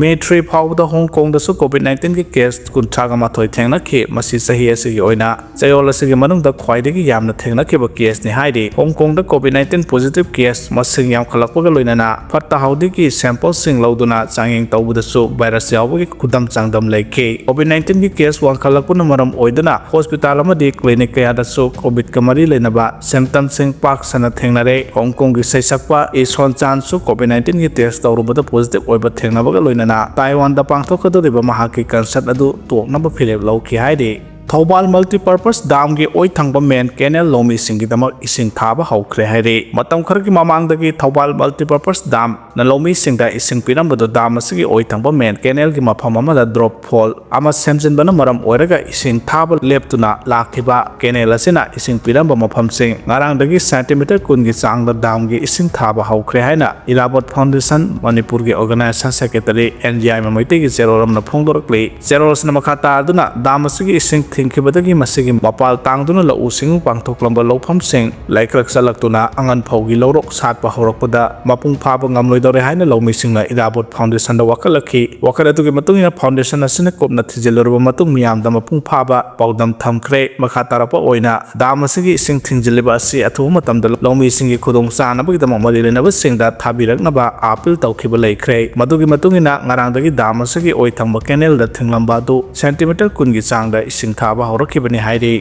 ꯃꯦ three ꯐꯥꯎꯕꯗ ꯍꯣꯡ ꯀꯣꯡꯗꯁꯨ COVID nineteen ꯒꯤ case ꯀꯨꯟꯊ꯭ꯔꯥꯒ ꯃꯥꯊꯣꯏ ꯊꯦꯡꯅꯈꯤ꯫ ꯃꯁꯤ ꯆꯍꯤ ꯑꯁꯤꯒꯤ ꯑꯣꯏꯅ ꯆꯌꯣꯜ ꯑꯁꯤꯒꯤ ꯃꯅꯨꯡꯗ ꯈ꯭ꯋꯥꯏꯗꯒꯤ ꯌꯥꯝꯅ ꯊꯦꯡꯅꯈꯤꯕ case ꯅꯤ ꯍꯥꯏꯔꯤ꯫ ꯍꯣꯡ ꯀꯣꯡꯗ COVID nineteen positive case ꯃꯁꯤꯡ ꯌꯥꯝꯈꯠꯂꯛꯄꯒ ꯂꯣꯏꯅꯅ ꯐꯠꯇ ꯍꯥꯎꯗꯤꯒꯤ sample ꯁꯤꯡ ꯂꯧꯗꯨꯅ ꯆꯥꯡꯌꯦꯡ ꯇꯧꯕꯗꯁꯨ virus ꯌꯥꯎꯕꯒꯤ ꯈꯨꯗꯝ ꯆꯥꯡꯗꯝ ꯂꯩꯈꯤ꯫ COVID nineteen ꯒꯤ case ꯋꯥꯡꯈꯠꯂꯛꯄꯅ ꯃꯔꯝ ꯑꯣꯏꯗꯨꯅ hospital ꯑꯃꯗꯤ clinic ꯀꯌꯥꯗꯁꯨ COVID ꯀ ꯃꯔꯤ ꯂꯩꯅꯕ symptom ꯁꯤꯡ ꯄꯥꯛ ꯁꯟꯅ ꯊꯦꯡꯅꯔꯦ꯫ ꯍꯣꯡ ꯀꯣꯡꯒꯤ ꯁꯩꯁꯛꯄ ꯏ ꯁꯣꯟ ꯆꯥꯟꯁꯨ COVID nineteen ꯒꯤ test ꯇꯧꯔꯨꯕꯗ positive ꯑꯣꯏꯕ ꯊꯦꯡꯅꯕꯒ ꯂꯣꯏꯅꯅ ꯇꯥꯏꯋꯥꯟꯗ ꯄꯥꯡꯊꯣꯛꯀꯗꯧꯔꯤꯕ ꯃꯍꯥꯛꯀꯤ concert ꯑꯗꯨ ꯇꯣꯛꯅꯕ ꯐꯤꯔꯦꯞ ꯂꯧꯈꯤ ꯍꯥꯏꯔꯤ꯫ ꯊꯧꯕꯥꯜ multipurpose dam ꯒꯤ ꯑꯣꯏ ꯊꯪꯕ main canal ꯂꯧꯃꯤꯁꯤꯡꯒꯤꯗꯃꯛ ꯏꯁꯤꯡ ꯊꯥꯕ ꯍꯧꯈ꯭ꯔꯦ ꯍꯥꯏꯔꯤ꯫ ꯃꯇꯝ ꯈꯔꯒꯤ ꯃꯃꯥꯡꯗꯒꯤ ꯊꯧꯕꯥꯜ multipurpose dam ꯅ ꯂꯧꯃꯤꯁꯤꯡꯗ ꯏꯁꯤꯡ ꯄꯤꯔꯝꯕꯗꯨ dam ꯑꯁꯤꯒꯤ ꯑꯣꯏ ꯊꯪꯕ main canal ꯒꯤ ꯃꯐꯝ ꯑꯃꯗ drop fall ꯑꯃ ꯁꯦꯝꯖꯤꯟꯕꯅ ꯃꯔꯝ ꯑꯣꯏꯔꯒ ꯏꯁꯤꯡ ꯊꯥꯕ ꯂꯦꯞꯇꯨꯅ ꯂꯥꯛꯈꯤꯕ꯫ Canal ꯑꯁꯤꯅ ꯏꯁꯤꯡ ꯄꯤꯔꯝꯕ ꯃꯐꯝꯁꯤꯡ ꯉꯔꯥꯡꯗꯒꯤ centimeter ꯀꯨꯟꯒꯤ ꯆꯥꯡꯗ dam ꯒꯤ ꯏꯁꯤꯡ ꯊꯥꯕ ꯍꯧꯈ꯭ꯔꯦ ꯍꯥꯏꯅ ꯏꯔꯥꯕꯣꯠ Foundation ꯃꯅꯤꯄꯨꯔꯒꯤ organization secretary ꯑꯦꯟ ꯖꯤ ꯑꯥꯏ ꯃꯩꯇꯩꯒꯤ ꯆꯦꯔꯣꯜ ꯑꯃꯅ ꯐꯣꯡꯗꯣꯔꯛꯂꯤ꯫ ꯆꯦꯔꯣꯜ ꯑꯁꯤꯅ ꯃꯈꯥ ꯇꯥꯗꯨꯅ dam ꯑꯁꯤꯒꯤ ꯏꯁꯤꯡ ꯊꯤꯡꯈꯤꯕꯗꯒꯤ ꯃꯁꯤꯒꯤ ꯃꯄꯥꯜ ꯇꯥꯡꯗꯨꯅ ꯂꯧꯎ ꯁꯤꯡꯎ ꯄꯥꯡꯊꯣꯛꯂꯝꯕ ꯂꯧꯐꯝꯁꯤꯡ ꯂꯩꯀ꯭ꯔꯛ ꯆꯠꯂꯛꯇꯨꯅ ꯑꯉꯟ ꯐꯧꯒꯤ ꯂꯧꯔꯣꯛ ꯁꯥꯠꯄ ꯍꯧꯔꯛꯄꯗ ꯃꯄꯨꯡ ꯐꯥꯕ ꯉꯝꯂꯣꯏꯗꯧꯔꯦ ꯍꯥꯏꯅ ꯂꯧꯃꯤꯁꯤꯡꯅ ꯏꯔꯥꯕꯣꯠ Foundation ꯗ ꯋꯥꯀꯠꯂꯛꯈꯤ꯫ ꯋꯥꯀꯠ ꯑꯗꯨꯒꯤ ꯃꯇꯨꯡ ꯏꯟꯅ Foundation ꯑꯁꯤꯅ ꯀꯨꯞꯅ ꯊꯤꯖꯤꯜꯂꯨꯔꯕ ꯃꯇꯨꯡ ꯃꯤꯌꯥꯝꯗ ꯃꯄꯨꯡ ꯐꯥꯕ ꯄꯥꯎꯗꯝ ꯊꯝꯈ꯭ꯔꯦ꯫ ꯃꯈꯥ ꯇꯥꯔꯛꯄ ꯑꯣꯏꯅ dam ꯑꯁꯤꯒꯤ ꯏꯁꯤꯡ ꯊꯤꯡꯖꯤꯜꯂꯤꯕ ꯑꯁꯤ ꯑꯊꯨꯕ ꯃꯇꯝꯗ ꯂꯧꯃꯤꯁꯤꯡꯒꯤ ꯈꯨꯗꯣꯡ ꯆꯥꯅꯕꯒꯤꯗꯃꯛ ꯃꯔꯤ ꯂꯩꯅꯕꯁꯤꯡꯗ ꯊꯥꯕꯤꯔꯛꯅꯕ appeal ꯇꯧꯈꯤꯕ ꯂꯩꯈ꯭ꯔꯦ꯫ ꯃꯗꯨꯒꯤ ꯃꯇꯨꯡ ꯏꯟꯅ ꯉꯔꯥꯡꯗꯒꯤ dam ꯑꯁꯤꯒꯤ ꯑꯣꯏ ꯊꯪꯕ canal ꯗ ꯊꯤꯡꯂꯝꯕ ꯑꯗꯨ centimeter ꯀꯨꯟꯒꯤ ꯆꯥꯡꯗ ꯏꯁꯤꯡ ꯊꯥꯕ ꯍꯧꯔꯛꯈꯤꯕꯅꯤ ꯍꯥꯏꯔꯤ꯫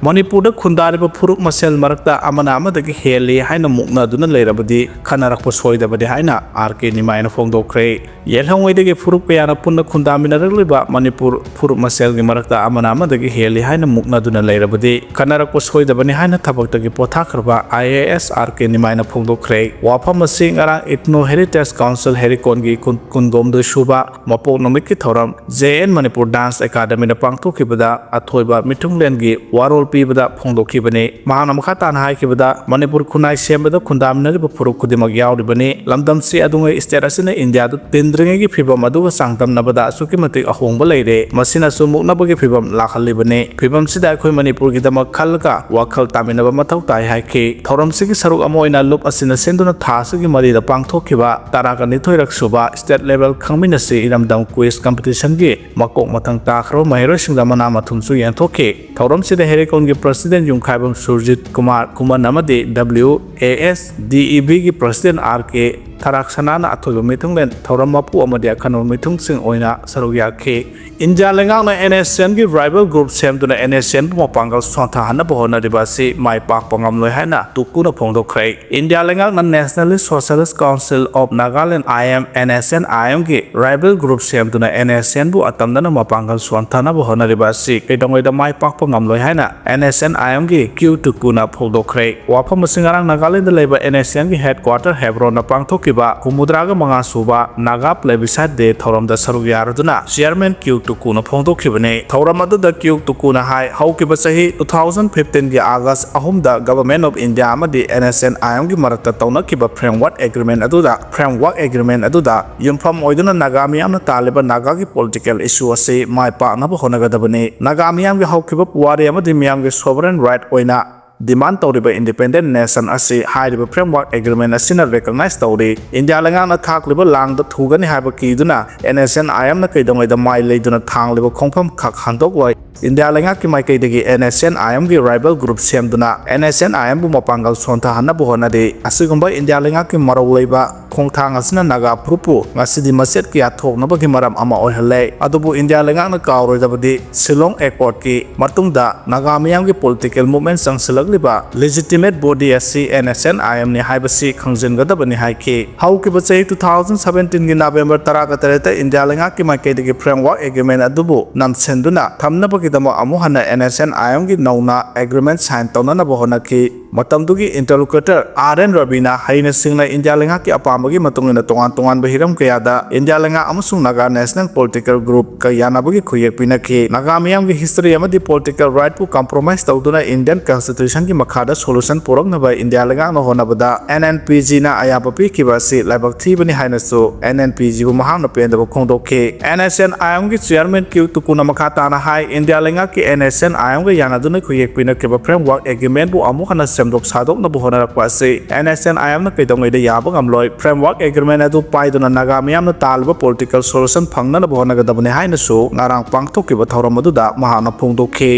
ꯃꯅꯤꯄꯨꯔꯗ ꯈꯨꯟꯗꯥꯔꯤꯕ ꯐꯨꯔꯨꯞ ꯃꯁꯦꯜ ꯃꯔꯛꯇ ꯑꯃꯅ ꯑꯃꯗꯒꯤ ꯍꯦꯜꯂꯤ ꯍꯥꯏꯅ ꯃꯨꯛꯅꯗꯨꯅ ꯂꯩꯔꯕꯗꯤ ꯈꯟꯅꯔꯛꯄ ꯁꯣꯏꯗꯕꯅꯤ ꯍꯥꯏꯅ ꯑꯥꯔ ꯀꯦ ꯅꯤꯃꯥꯏꯅ ꯐꯣꯡꯗꯣꯛꯈ꯭ꯔꯦ꯫ ꯌꯦꯜꯍꯧꯉꯩꯗꯒꯤ ꯐꯨꯔꯨꯞ ꯀꯌꯥꯅ ꯄꯨꯟꯅ ꯈꯨꯟꯗꯥꯃꯤꯟꯅꯔꯛꯂꯤꯕ ꯃꯅꯤꯄꯨꯔ ꯐꯨꯔꯨꯞ ꯃꯁꯦꯜꯒꯤ ꯃꯔꯛꯇ ꯑꯃꯅ ꯑꯃꯗꯒꯤ ꯍꯦꯜꯂꯤ ꯍꯥꯏꯅ ꯃꯨꯛꯅꯗꯨꯅ ꯂꯩꯔꯕꯗꯤ ꯈꯟꯅꯔꯛꯄ ꯁꯣꯏꯗꯕꯅꯤ ꯍꯥꯏꯅ ꯊꯕꯛꯇꯒꯤ ꯄꯣꯊꯥꯈ꯭ꯔꯕ ꯑꯥꯏ ꯑꯦ ꯑꯦꯁ ꯑꯥꯔ ꯀꯦ ꯅꯤꯃꯥꯏꯅ ꯐꯣꯡꯗꯣꯛꯈ꯭ꯔꯦ꯫ ꯋꯥꯐꯝ ꯑꯁꯤ ꯉꯔꯥꯡ Ethno Heritage Council ꯍꯦꯔꯤꯀꯣꯟꯒꯤ ꯀꯨꯟ-, ꯀꯨꯟꯒꯣꯝꯗꯣꯏ ꯁꯨꯕ ꯃꯄꯣꯛ ꯅꯨꯃꯤꯠꯀꯤ ꯊꯧꯔꯝ ꯖꯦ ꯑꯦꯟ ꯃꯅꯤꯄꯨꯔ ꯗꯥꯟꯁ ꯑꯦꯀꯥꯗꯃꯤꯗ ꯄꯥꯡꯊꯣꯛꯈꯤꯕꯗ ꯑꯊꯣꯏꯕ ꯃꯤꯊꯨꯡꯂꯦꯟꯒꯤ ꯋꯥꯔꯣꯜ ꯄꯤꯕꯗ ꯐꯣꯡꯗꯣꯛꯈꯤꯕꯅꯤ꯫ ꯃꯍꯥꯛꯅ ꯃꯈꯥ ꯇꯥꯅ ꯍꯥꯏꯈꯤꯕꯗ, ꯃꯅꯤꯄꯨꯔ ꯈꯨꯟꯅꯥꯏ ꯁꯦꯝꯕꯗ ꯈꯨꯟꯗꯥꯃꯤꯟꯅꯔꯤꯕ ꯐꯨꯔꯨꯞ ꯈꯨꯗꯤꯡꯃꯛ ꯌꯥꯎꯔꯤꯕꯅꯤ꯫ ꯂꯝꯗꯝꯁꯤ ꯑꯗꯨꯉꯩ state ꯑꯁꯤꯅ ꯏꯟꯗꯤꯌꯥꯗ ꯇꯤꯟꯗ꯭ꯔꯤꯉꯩꯒꯤ ꯐꯤꯕꯝ ꯑꯗꯨꯒ ꯆꯥꯡꯗꯝꯅꯕꯗ ꯑꯁꯨꯛꯀꯤ ꯃꯇꯤꯛ ꯑꯍꯣꯡꯕ ꯂꯩꯔꯦ꯫ ꯃꯁꯤꯅꯁꯨ ꯃꯨꯛꯅꯕꯒꯤ ꯐꯤꯕꯝ ꯂꯥꯛꯍꯜꯂꯤꯕꯅꯤ꯫ ꯐꯤꯕꯝꯁꯤꯗ ꯑꯩꯈꯣꯏ ꯃꯅꯤꯄꯨꯔꯒꯤꯗꯃꯛ ꯈꯜꯂꯒ ꯋꯥꯈꯜ ꯇꯥꯃꯤꯟꯅꯕ ꯃꯊꯧ ꯇꯥꯏ ꯍꯥꯏꯈꯤ꯫ ꯊꯧꯔꯝꯁꯤꯒꯤ ꯁꯔꯨꯛ ꯑꯃ ꯑꯣꯏꯅ ꯂꯨꯞ ꯑꯁꯤꯅ ꯁꯤꯟꯗꯨꯅ ꯊꯥ ꯑꯁꯤꯒꯤ ꯃꯔꯤꯗ ꯄꯥꯡꯊꯣꯛꯈꯤꯕ ꯇꯔꯥꯒ ꯅꯤꯊꯣꯏꯔꯛ ꯁꯨꯕ state level ꯈꯪꯃꯤꯟꯅꯁꯤ ꯏꯔꯝꯗꯝ quiz competitionꯒꯤ ꯃꯀꯣꯛ ꯃꯊꯪ ꯇꯥꯈ꯭ꯔꯕ ꯃꯍꯩꯔꯣꯏꯁꯤꯡꯗ ꯃꯅꯥ ꯃꯊꯨꯝꯁꯨ ꯌꯦꯟꯊꯣꯛꯈꯤ꯫ ꯊꯧꯔꯝꯁꯤꯗ ꯍꯦꯔꯤꯀꯣꯟꯒꯤ president ꯌꯨꯝꯈꯥꯏꯕꯝ ꯁꯨꯔꯖꯤꯠ ꯀꯨꯃꯥꯔ ꯈꯨꯃꯟ ꯑꯃꯗꯤ W A S D E Bꯒꯤ president R K ꯊꯔꯥꯛꯁꯅꯥꯅ ꯑꯊꯣꯏꯕ ꯃꯤꯊꯨꯡꯂꯦꯟ ꯊꯧꯔꯝ ꯃꯄꯨ ꯑꯃꯗꯤ ꯑꯈꯟꯅꯕ ꯃꯤꯊꯨꯡꯁꯤꯡ ꯑꯣꯏꯅ ꯁꯔꯨꯛ ꯌꯥꯈꯤ꯫ ꯏꯟꯗꯤꯌꯥ ꯂꯩꯉꯥꯛꯅ N S Cnꯒꯤ rival group ꯁꯦꯝꯗꯨꯅ N S Cnꯕꯨ ꯃꯄꯥꯡꯒꯜ ꯁꯣꯟꯊꯍꯟꯅꯕ ꯍꯣꯠꯅꯔꯤꯕ ꯑꯁꯤ ꯃꯥꯏ ꯄꯥꯛꯄ ꯉꯝꯂꯣꯏ ꯍꯥꯏꯅ ꯇꯨꯀꯨꯅ ꯐꯣꯡꯗꯣꯛꯈ꯭ꯔꯦ꯫ ꯏꯟꯗꯤꯌꯥ ꯂꯩꯉꯥꯛꯅ Nationalist Socialist Council of Nagaland I M, N S N I Mꯒꯤ rival group ꯁꯦꯝꯗꯨꯅ N S Cnꯕꯨ ꯑꯇꯝꯅꯅ ꯃꯄꯥꯡꯒꯜ ꯁꯣꯟꯊꯅꯕ ꯍꯣꯠꯅꯔꯤꯕ ꯑꯁꯤ ꯀꯩꯗꯧꯉꯩꯗ ꯃꯥꯏ ꯄꯥꯛꯄ ꯉꯝꯂꯣꯏ ꯍꯥꯏꯅ N S N I Mꯒꯤ Q ꯇꯨꯀꯨꯅ ꯐꯣꯡꯗꯣꯛꯈ꯭ꯔꯦ꯫ ꯋꯥꯐꯝ ꯑꯁꯤ ꯉꯔꯥꯡ ꯅꯥꯒꯥꯂꯦꯟꯗ ꯂꯩꯕ N S Cnꯒꯤ headquarter ꯍꯦꯕ꯭ꯔꯣꯟꯗ ꯄꯥꯡꯊꯣꯛꯈꯤꯕ ꯍꯨꯝꯐꯨꯇꯔꯥꯒ ꯃꯉꯥ ꯁꯨꯕ Naga Plebiscite Day ꯊꯧꯔꯝꯗ ꯁꯔꯨꯛ ꯌꯥꯔꯗꯨꯅ chairman Q ꯇꯨꯀꯨꯅ ꯐꯣꯡꯗꯣꯛꯈꯤꯕꯅꯤ꯫ ꯊꯧꯔꯝ ꯑꯗꯨꯗ Q ꯇꯨꯀꯨꯅ ꯍꯥꯏ, ꯍꯧꯈꯤꯕ ꯆꯍꯤ two thousand fifteenꯒꯤ August ꯑꯍꯨꯝꯗ Government of India ꯑꯃꯗꯤ N S N I Mꯒꯤ ꯃꯔꯛꯇ ꯇꯧꯅꯈꯤꯕ framework agreement ꯑꯗꯨꯗ, framework agreement ꯑꯗꯨꯗ ꯌꯨꯝꯐꯝ ꯑꯣꯏꯗꯨꯅ ꯅꯥꯒꯥ ꯃꯤꯌꯥꯝꯅ ꯇꯥꯜꯂꯤꯕ ꯅꯥꯒꯥꯒꯤ political issue ꯑꯁꯤ ꯃꯥꯏ ꯄꯥꯛꯅꯕ ꯍꯣꯠꯅꯒꯗꯕꯅꯤ꯫ ꯅꯥꯒꯥ ꯃꯤꯌꯥꯝꯒꯤ ꯍꯧꯈꯤꯕ ꯄꯨꯋꯥꯔꯤ ꯑꯃꯗꯤ ꯃꯤꯌꯥꯝꯒꯤ sovereign right ꯑꯣꯏꯅ demand ꯇꯧꯔꯤꯕ independent nation ꯑꯁꯤ ꯍꯥꯏꯔꯤꯕ framework agreement ꯑꯁꯤꯅ recognize ꯇꯧꯔꯤ꯫ ꯏꯟꯗꯤꯌꯥ ꯂꯩꯉꯥꯛꯅ ꯊꯥꯛꯂꯤꯕ ꯂꯥꯡꯗ ꯊꯨꯒꯅꯤ ꯍꯥꯏꯕ ꯀꯤꯗꯨꯅ N S N I Mꯅ ꯀꯩꯗꯧꯉꯩꯗ ꯃꯥꯏ ꯂꯩꯗꯨꯅ ꯊꯥꯡꯂꯤꯕ ꯈꯣꯡꯐꯝ ꯈꯛ ꯍꯟꯗꯣꯛꯂꯣꯏ꯫ ꯏꯟꯗꯤꯌꯥ ꯂꯩꯉꯥꯛꯀꯤ ꯃꯥꯏꯀꯩꯗꯒꯤ NSCN-IMꯒꯤ rival group ꯁꯦꯝꯗꯨꯅ NSCN-IMꯕꯨ ꯃꯄꯥꯡꯒꯜ ꯁꯣꯟꯊꯍꯟꯅꯕ ꯍꯣꯠꯅꯔꯤ꯫ ꯑꯁꯤꯒꯨꯝꯕ ꯏꯟꯗꯤꯌꯥ ꯂꯩꯉꯥꯛꯀꯤ ꯃꯔꯧ ꯂꯩꯕ ꯈꯣꯡꯊꯥꯡ ꯑꯁꯤꯅ ꯅꯥꯒꯥ ꯐꯨꯔꯨꯞꯄꯨ ꯉꯁꯤꯗꯤ ꯃꯆꯦꯠ ꯀꯌꯥ ꯊꯣꯛꯅꯕꯒꯤ ꯃꯔꯝ ꯑꯃ ꯑꯣꯏꯍꯜꯂꯦ꯫ ꯑꯗꯨꯕꯨ ꯏꯟꯗꯤꯌꯥ ꯂꯩꯉꯥꯛꯅ ꯀꯥꯎꯔꯣꯏꯗꯕꯗꯤ, ꯁꯤꯂꯣꯡ Accord-ꯀꯤ ꯃꯇꯨꯡꯗ ꯅꯥꯒꯥ ꯃꯤꯌꯥꯝꯒꯤ political movement ꯆꯪꯁꯤꯜꯂꯛꯂꯤꯕ legitimate body ꯑꯁꯤ NSCN-IMꯅꯤ ꯍꯥꯏꯕꯁꯤ ꯈꯪꯖꯤꯟꯒꯗꯕꯅꯤ ꯍꯥꯏꯈꯤ꯫ ꯍꯧꯈꯤꯕ ꯆꯍꯤ two thousand seventeen-ꯒꯤ November ꯇꯔꯥꯒ ꯇꯔꯦꯠꯇ ꯏꯟꯗꯤꯌꯥ ꯂꯩꯉꯥꯛꯀꯤ ꯃꯥꯏꯀꯩꯗꯒꯤ framework agreement ꯑꯗꯨꯕꯨ ꯅꯝꯁꯤꯟꯗꯨꯅ ꯊꯝꯅꯕꯒꯤꯗꯃꯛ ꯑꯃꯨꯛ ꯍꯟꯅ NSCN-IMꯒꯤ ꯅꯧꯅ agreement sign ꯇꯧꯅꯅꯕ ꯍꯣꯠꯅꯈꯤ꯫ ꯃꯇꯝꯗꯨꯒꯤ interlocutor R N Ravi-ꯅ ꯍꯩꯅ ꯁꯤꯡꯅ ꯏꯟꯗꯤꯌꯥ ꯂꯩꯉꯥꯛꯀꯤ ꯑꯄꯥꯝꯕꯒꯤ ꯃꯇꯨꯡ ꯏꯟꯅ ꯇꯣꯉꯥꯟ ꯇꯣꯉꯥꯟꯕ ꯍꯤꯔꯝ ꯀꯌꯥꯗ ꯏꯟꯗꯤꯌꯥ ꯂꯩꯉꯥꯛ ꯑꯃꯁꯨꯡ ꯅꯥꯒꯥ national political group-ꯀ ꯌꯥꯅꯕꯒꯤ ꯈꯨꯌꯦꯛ ꯄꯤꯅꯈꯤ꯫ ꯅꯥꯒꯥ ꯃꯤꯌꯥꯝꯒꯤ history ꯑꯃꯗꯤ political right-ꯄꯨ compromise ꯇꯧꯗꯨꯅ Indian Constitution-ꯒꯤ ꯃꯈꯥꯗ solution ꯄꯨꯔꯛꯅꯕ ꯏꯟꯗꯤꯌꯥ ꯂꯩꯉꯥꯛꯅ ꯍꯣꯠꯅꯕꯗ NNPG-ꯅ ꯑꯌꯥꯕ ꯄꯤꯈꯤꯕ ꯑꯁꯤ ꯂꯥꯏꯕꯛ ꯊꯤꯕꯅꯤ ꯍꯥꯏꯅꯁꯨ NNPG-ꯕꯨ ꯃꯍꯥꯛꯅ ꯄꯦꯟꯗꯕ ꯐꯣꯡꯗꯣꯛꯈꯤ꯫ NSCN-IMꯒꯤ chairman Q Tuku-ꯅ ꯃꯈꯥ ꯇꯥꯅ ꯍꯥꯏ, ꯏꯟꯗꯤꯌꯥ ꯂꯩꯉꯥꯛꯀꯤ NSCN-IMꯒ ꯌꯥꯅꯗꯨꯅ ꯈꯨꯌꯦꯛ ꯄꯤꯅꯈꯤꯕ framework agreement-ꯕꯨ ꯑꯃꯨꯛ ꯍꯟꯅ ꯁꯦꯝꯗꯣꯛ ꯁꯥꯗꯣꯛꯅꯕ ꯍꯣꯠꯅꯔꯛꯄ ꯑꯁꯤ NSCN-IMꯅ ꯀꯩꯗꯧꯉꯩꯗ ꯌꯥꯕ ꯉꯝꯂꯣꯏ꯫ Framework agreement ꯑꯗꯨ ꯄꯥꯏꯗꯨꯅ ꯅꯥꯒꯥ ꯃꯤꯌꯥꯝꯅ ꯇꯥꯜꯂꯤꯕ political solution ꯐꯪꯅꯅꯕ ꯍꯣꯠꯅꯒꯗꯕꯅꯤ ꯍꯥꯏꯅꯁꯨ ꯉꯔꯥꯡ ꯄꯥꯡꯊꯣꯛꯈꯤꯕ ꯊꯧꯔꯝ ꯑꯗꯨꯗ ꯃꯍꯥꯛꯅ ꯐꯣꯡꯗꯣꯛꯈꯤ꯫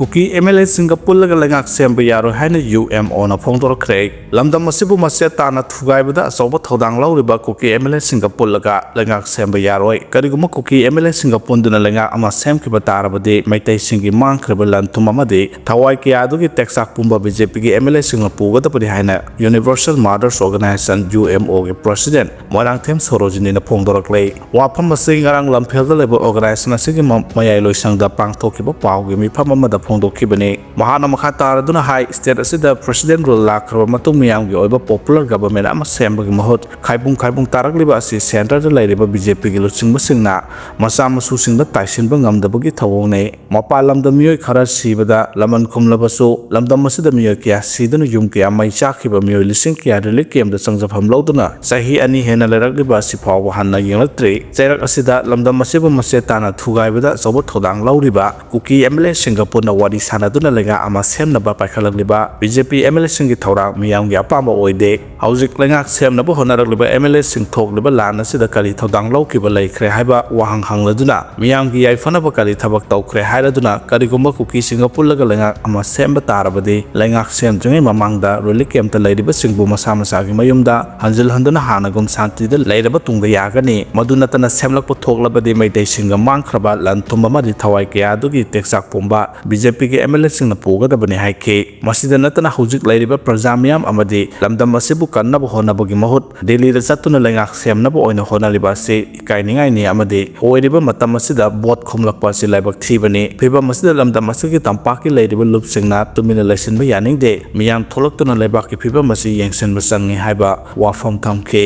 ꯀꯨꯀꯤ MLA-ꯁꯤꯡꯒ ꯄꯨꯜꯂꯒ ꯂꯩꯉꯥꯛ ꯁꯦꯝꯕ ꯌꯥꯔꯣꯏ ꯍꯥꯏꯅ UMO-ꯅ ꯐꯣꯡꯗꯣꯔꯛꯈ꯭ꯔꯦ꯫ ꯂꯝꯗꯝ ꯑꯁꯤꯕꯨ ꯃꯆꯦꯠ ꯇꯥꯅ ꯊꯨꯒꯥꯏꯕꯗ ꯑꯆꯧꯕ ꯊꯧꯗꯥꯡ ꯂꯧꯔꯤꯕ ꯀꯨꯀꯤ MLA-ꯁꯤꯡꯒ ꯄꯨꯜꯂꯒ ꯂꯩꯉꯥꯛ ꯁꯦꯝꯕ ꯌꯥꯔꯣꯏ꯫ ꯀꯔꯤꯒꯨꯝꯕ ꯀꯨꯀꯤ MLA-ꯁꯤꯡꯒ ꯄꯨꯟꯗꯨꯅ ꯂꯩꯉꯥꯛ ꯑꯃ ꯁꯦꯝꯈꯤꯕ ꯇꯥꯔꯕꯗꯤ ꯃꯩꯇꯩꯁꯤꯡꯒꯤ ꯃꯥꯡꯈ꯭ꯔꯤꯕ ꯂꯟ ꯊꯨꯝ ꯑꯃꯗꯤ ꯊꯋꯥꯏ ꯀꯌꯥ ꯑꯗꯨꯒꯤ ꯇꯦꯛꯆꯥꯛ ꯄꯨꯝꯕ BJP-ꯒꯤ MLA-ꯁꯤꯡꯅ ꯄꯨꯒꯗꯕꯅꯤ ꯍꯥꯏꯅ Universal Mothers Organisation, UMO-ꯒꯤ president Moirangthem ꯁꯣꯔꯣꯖꯤꯅꯤꯅ ꯐꯣꯡꯗꯣꯔꯛꯂꯦ꯫ ꯋꯥꯐꯝ ꯑꯁꯤ ꯉꯔꯥꯡ ꯂꯝꯐꯦꯜꯗ ꯂꯩꯕ organization ꯑꯁꯤꯒꯤ ꯃ-, ꯃꯌꯥꯏ ꯂꯣꯏꯁꯪꯗ ꯄꯥꯡꯊꯣꯛꯈꯤꯕ ꯄꯥꯎꯒꯤ ꯃꯤꯐꯝ ꯑꯃꯗ ꯐꯣꯡꯗꯣꯛꯈꯤꯕꯅꯤ꯫ ꯃꯍꯥꯛꯅ ꯃꯈꯥ ꯇꯥꯔꯗꯨꯅ ꯍꯥꯏ, state ꯑꯁꯤꯗ president rule ꯂꯥꯛꯈ꯭ꯔꯕ ꯃꯇꯨꯡ ꯃꯤꯌꯥꯝꯒꯤ ꯑꯣꯏꯕ popular government ꯑꯃ ꯁꯦꯝꯕꯒꯤ ꯃꯍꯨꯠ ꯈꯥꯏꯕꯨꯡ ꯈꯥꯏꯕꯨꯡ ꯇꯥꯔꯛꯂꯤꯕ ꯑꯁꯤ centre-ꯗ ꯂꯩꯔꯤꯕ BJP-ꯒꯤ ꯂꯨꯆꯤꯡꯕꯁꯤꯡꯅ ꯃꯆꯥ ꯃꯁꯨꯁꯤꯡꯗ ꯇꯥꯏꯁꯤꯟꯕ ꯉꯝꯗꯕꯒꯤ ꯊꯧꯑꯣꯡꯅꯤ꯫ ꯃꯄꯥꯟ ꯂꯝꯗ ꯃꯤꯑꯣꯏ ꯈꯔ ꯁꯤꯕꯗ ꯂꯃꯟ ꯈꯨꯝꯂꯕꯁꯨ, ꯂꯝꯗꯝ ꯑꯁꯤꯗ ꯃꯤꯑꯣꯏ ꯀꯌꯥ ꯁꯤꯗꯨꯅ ꯌꯨꯝ ꯀꯌꯥ ꯃꯩ ꯆꯥꯛꯈꯤꯕ ꯃꯤꯑꯣꯏ ꯂꯤꯁꯤꯡ ꯀꯌꯥ relief camp-ꯇ ꯆꯪꯖꯐꯝ ꯂꯧꯗꯨꯅ ꯆꯍꯤ ꯑꯅꯤ ꯍꯦꯟꯅ ꯂꯩꯔꯛꯂꯤꯕ ꯑꯁꯤ ꯐꯥꯎꯕ ꯍꯟꯅ ꯌꯦꯡꯂꯛꯇ꯭ꯔꯤ꯫ ꯆꯩꯔꯛ ꯑꯁꯤꯗ ꯂꯝꯗꯝ ꯑꯁꯤꯕꯨ ꯃꯆꯦꯠ ꯇꯥꯅ ꯊꯨꯒꯥꯏꯕꯗ ꯑꯆꯧꯕ ꯊꯧꯗꯥꯡ ꯂꯧꯔꯤꯕ ꯀꯨꯀꯤ MLA-ꯁꯤꯡꯒ ꯄꯨꯟꯅ ꯋꯥꯔꯤ ꯁꯥꯟꯅꯗꯨꯅ ꯂꯩꯉꯥꯛ ꯑꯃ ꯁꯦꯝꯅꯕ ꯄꯥꯏꯈꯠꯂꯛꯂꯤꯕ B J P M L ꯑꯦꯁꯤꯡꯒꯤ ꯊꯧꯔꯥꯡ ꯃꯤꯌꯥꯝꯒꯤ ꯑꯄꯥꯝꯕ ꯑꯣꯏꯗꯦ꯫ ꯍꯧꯖꯤꯛ ꯂꯩꯉꯥꯛ ꯁꯦꯝꯅꯕ ꯍꯣꯠꯅꯔꯛꯂꯤꯕ ꯑꯦꯝ ꯑꯦꯜ ꯑꯦꯁꯤꯡ ꯊꯣꯛꯂꯤꯕ ꯂꯥꯟ ꯑꯁꯤꯗ ꯀꯔꯤ ꯊꯧꯗꯥꯡ ꯂꯧꯈꯤꯕ ꯂꯩꯈ꯭ꯔꯦ ꯍꯥꯏꯕ ꯋꯥꯍꯪ ꯍꯪꯂꯗꯨꯅ, ꯃꯤꯌꯥꯝꯒꯤ ꯌꯥꯏꯐꯅꯕ ꯀꯔꯤ ꯊꯕꯛ ꯇꯧꯈ꯭ꯔꯦ ꯍꯥꯏꯔꯗꯨꯅ, ꯀꯔꯤꯒꯨꯝꯕ ꯀꯨꯀꯤꯁꯤꯡꯒ ꯄꯨꯜꯂꯒ ꯂꯩꯉꯥꯛ ꯑꯃ ꯁꯦꯝꯕ ꯇꯥꯔꯕꯗꯤ, ꯂꯩꯉꯥꯛ ꯁꯦꯝꯗ꯭ꯔꯤꯉꯩ ꯃꯃꯥꯡꯗ ꯔꯤꯂꯤꯐ ꯀꯦꯝꯞꯇ ꯂꯩꯔꯤꯕꯁꯤꯡꯕꯨ ꯃꯁꯥ ꯃꯁꯥꯒꯤ ꯃꯌꯨꯝꯗ ꯍꯟꯖꯤꯜꯍꯟꯗꯨꯅ ꯍꯥꯟꯅꯒꯨꯝ ꯁꯥꯟꯇꯤꯗ ꯂꯩꯔꯕ ꯇꯨꯡꯗ ꯌꯥꯒꯅꯤ꯫ ꯃꯗꯨ ꯅꯠꯇꯅ ꯁꯦꯝꯂꯛꯄ ꯊꯣꯛꯂꯕꯗꯤ ꯃꯩꯇꯩꯁꯤꯡꯒ ꯃꯥꯡꯈ꯭ꯔꯕ ꯂꯟ ꯊꯨꯝ ꯑꯃꯗꯤ ꯊꯋꯥꯏ ꯀꯌꯥ ꯑꯗꯨꯒꯤ ꯇꯦꯛꯆꯥꯛ ꯄꯨꯝꯕ ꯕꯤ ꯖꯦ ꯄꯤꯒꯤ ꯑꯦꯝ ꯑꯦꯜ ꯑꯦꯁꯤꯡꯅ ꯄꯨꯒꯗꯕꯅꯤ ꯍꯥꯏꯈꯤ꯫ ꯃꯁꯤꯗ ꯅꯠꯇꯅ ꯍꯧꯖꯤꯛ ꯂꯩꯔꯤꯕ ꯄ꯭ꯔꯖꯥ ꯃꯤꯌꯥꯝ ꯑꯃꯗꯤ ꯂꯝꯗꯝ ꯑꯁꯤꯕꯨ ꯀꯟꯅꯕ ꯍꯣꯠꯅꯕꯒꯤ ꯃꯍꯨꯠ ꯗꯤꯜꯂꯤꯗ ꯆꯠꯇꯨꯅ ꯂꯩꯉꯥꯛ ꯁꯦꯝꯅꯕ ꯑꯣꯏꯅ ꯍꯣꯠꯅꯔꯤꯕ ꯑꯁꯤ ꯏꯀꯥꯏꯅꯤꯡꯉꯥꯏꯅꯤ ꯑꯃꯗꯤ ꯑꯣꯏꯔꯤꯕ ꯃꯇꯝ ꯑꯁꯤꯗ ꯚꯣꯠ ꯈꯣꯝꯂꯛꯄ ꯑꯁꯤ ꯂꯥꯏꯕꯛ ꯊꯤꯕꯅꯤ꯫ ꯐꯤꯚꯝ ꯑꯁꯤꯗ ꯂꯝꯗꯝ ꯑꯁꯤꯒꯤ ꯇꯝꯄꯥꯛꯀꯤ ꯂꯩꯔꯤꯕ ꯂꯨꯞꯁꯤꯡꯅ ꯇꯨꯃꯤꯟꯅ ꯂꯩꯁꯤꯟꯕ ꯌꯥꯅꯤꯡꯗꯦ꯫ ꯃꯤꯌꯥꯝ ꯊꯣꯛꯂꯛꯇꯨꯅ ꯂꯩꯕꯥꯛꯀꯤ ꯐꯤꯚꯝ ꯑꯁꯤ ꯌꯦꯡꯁꯤꯟꯕ ꯆꯪꯏ ꯍꯥꯏꯕ ꯋꯥꯐꯝ ꯊꯝꯈꯤ꯫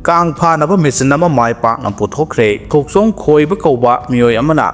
ꯀꯥꯡ ꯐꯥꯅꯕ ꯃꯦꯆꯤꯟ ꯑꯃ ꯃꯥꯏ ꯄꯥꯛꯅ ꯄꯨꯊꯣꯛꯈ꯭ꯔꯦ꯫ ꯊꯣꯛꯆꯣꯝ ꯈꯣꯏꯕ ꯀꯧꯕ ꯃꯤꯑꯣꯏ ꯑꯃꯅ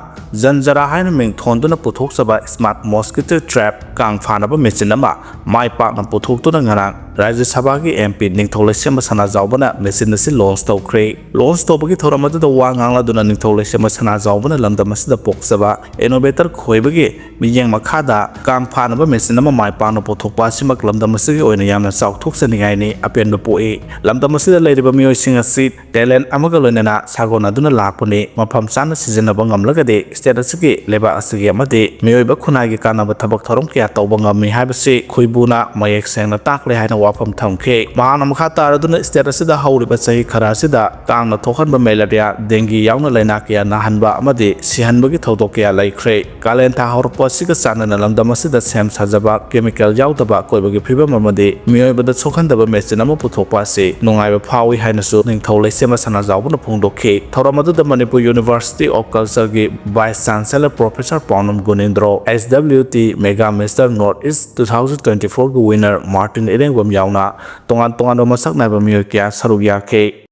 ꯖꯟꯖꯔꯥ ꯍꯥꯏꯅ ꯃꯤꯡ ꯊꯣꯟꯗꯨꯅ ꯄꯨꯊꯣꯛꯆꯕ ꯁ꯭ꯃꯥꯔꯠ ꯃꯣꯁꯀꯤꯇꯣ ꯇ꯭ꯔꯦꯞ ꯀꯥꯡ ꯐꯥꯅꯕ ꯃꯦꯆꯤꯟ ꯑꯃ ꯃꯥꯏ ꯄꯥꯛꯅ ꯄꯨꯊꯣꯛꯇꯨꯅ ꯉꯔꯥꯡ ꯔꯥꯖ꯭ꯌ ꯁꯚꯥꯒꯤ ꯑꯦꯝ ꯄꯤ ꯅꯤꯡꯊꯧ ꯂꯩꯁꯦꯝꯕ ꯁꯅꯥꯖꯥꯎꯕꯅ ꯃꯦꯆꯤꯟ ꯑꯁꯤ ꯂꯣꯟꯆ ꯇꯧꯈ꯭ꯔꯦ꯫ ꯂꯣꯟꯆ ꯇꯧꯕꯒꯤ ꯊꯧꯔꯝ ꯑꯗꯨꯗ ꯋꯥ ꯉꯥꯡꯂꯗꯨꯅ ꯅꯤꯡꯊꯧ ꯂꯩꯁꯦꯝꯕ ꯁꯅꯥꯖꯥꯎꯕꯅ ꯂꯝꯗꯝ ꯑꯁꯤꯗ ꯄꯣꯛꯆꯕ ꯏꯅꯣꯚꯦꯇꯔ ꯈꯣꯏꯕꯒꯤ ꯃꯤꯠꯌꯦꯡ ꯃꯈꯥꯗ ꯀꯥꯡ ꯐꯥꯅꯕ ꯃꯦꯆꯤꯟ ꯑꯃ ꯃꯥꯏ ꯄꯥꯛꯅ ꯄꯨꯊꯣꯛꯄ ꯑꯁꯤꯃꯛ ꯂꯝꯗꯝ ꯑꯁꯤꯒꯤ ꯑꯣꯏꯅ ꯌꯥꯝꯅ ꯆꯥꯎꯊꯣꯛꯆꯅꯤꯡꯉꯥꯏꯅꯤ, ꯑꯄꯦꯟꯕ ꯄꯣꯛꯏ꯫ ꯂꯝꯗꯝ ꯑꯁꯤꯗ ꯂꯩꯔꯤꯕ ꯃꯤꯑꯣꯏꯁꯤꯡ ꯑꯁꯤ ꯇꯦꯂꯦꯟ ꯑꯃꯒ ꯂꯣꯏꯅꯅ ꯁꯥꯒꯣꯟꯅꯗꯨꯅ ꯂꯥꯛꯄꯅꯤ꯫ ꯃꯐꯝ ꯆꯥꯅ ꯁꯤꯖꯤꯟꯅꯕ ꯉꯝꯂꯒꯗꯤ ꯁ꯭ꯇꯦꯠ ꯑꯁꯤꯒꯤ, ꯂꯩꯕꯥꯛ ꯑꯁꯤꯒꯤ ꯑꯃꯗꯤ ꯃꯤꯑꯣꯏꯕ ꯈꯨꯟꯅꯥꯏꯒꯤ ꯀꯥꯟꯅꯕ ꯊꯕꯛ ꯊꯧꯔꯝ ꯀꯌꯥ ꯇꯧꯕ ꯉꯝꯃꯤ ꯍꯥꯏꯕꯁꯤ ꯈꯣꯏꯕꯨꯅ ꯃꯌꯦꯛ ꯁꯦꯡꯅ ꯇꯥꯛꯂꯦ ꯍꯥꯏꯅ ꯋꯥꯐꯝ ꯊꯝꯈꯤ꯫ ꯃꯍꯥꯛꯅ ꯃꯈꯥ ꯇꯥꯔꯗꯨꯅ ꯁ꯭ꯇꯦꯠ ꯑꯁꯤꯗ ꯍꯧꯔꯤꯕ ꯆꯍꯤ ꯈꯔ ꯑꯁꯤꯗ ꯀꯥꯡꯅ ꯊꯣꯛꯍꯟꯕ ꯃꯦꯂꯦꯔꯤꯌꯥ, ꯗꯦꯡꯒꯤ ꯌꯥꯎꯅ ꯂꯥꯏꯅꯥ ꯀꯌꯥ ꯅꯥꯍꯟꯕ ꯑꯃꯗꯤ ꯁꯤꯍꯟꯕꯒꯤ ꯊꯧꯗꯣꯛ ꯀꯌꯥ ꯂꯩꯈ꯭ꯔꯦ꯫ ꯀꯥꯂꯦꯟ ꯊꯥ ꯍꯧꯔꯛꯄ ꯑꯁꯤꯒ ꯆꯥꯟꯅꯅ ꯂꯝꯗꯝ ꯑꯁꯤꯗ ꯁꯦꯝ ꯁꯥꯖꯕ, ꯀꯦꯃꯤꯀꯦꯜ ꯌꯥꯎꯗꯕ ꯑꯀꯣꯏꯕꯒꯤ ꯐꯤꯕꯝ ꯑꯃꯗꯤ ꯃꯤꯑꯣꯏꯕꯗ ꯁꯣꯛꯍꯟꯗꯕ ꯃꯦꯆꯤꯟ ꯑꯃ ꯄꯨꯊꯣꯛꯄ ꯑꯁꯤ ꯅꯨꯡꯉꯥꯏꯕ ꯐꯥꯎꯏ ꯍꯥꯏꯅꯁꯨ ꯅꯤꯡꯊꯧ ꯂꯩꯁꯦꯝꯕ ꯁꯅꯥꯖꯥꯎꯕꯅ ꯐꯣꯡꯗꯣꯛꯈꯤ꯫ ꯊꯧꯔꯝ ꯑꯗꯨꯗ ꯃꯅꯤꯄꯨꯔ ꯌꯨꯅꯤꯚꯔꯁꯤꯇꯤ ꯑꯣꯐ ꯀꯜꯆꯔꯒꯤ vice chancellor professor Paonam Gunindro, S W T mega mister north east two thousand twenty ꯐꯣꯔꯒꯤ ꯋꯤꯟꯅꯔ ꯃꯥꯔꯇꯤꯟ ꯏꯔꯦꯡꯕꯝ ꯌꯥꯎꯅ ꯇꯣꯉꯥꯟ ꯇꯣꯉꯥꯟꯕ ꯃꯁꯛ ꯅꯥꯏꯕ ꯃꯤꯑꯣꯏ ꯀꯌꯥ ꯁꯔꯨꯛ ꯌꯥꯈꯤ꯫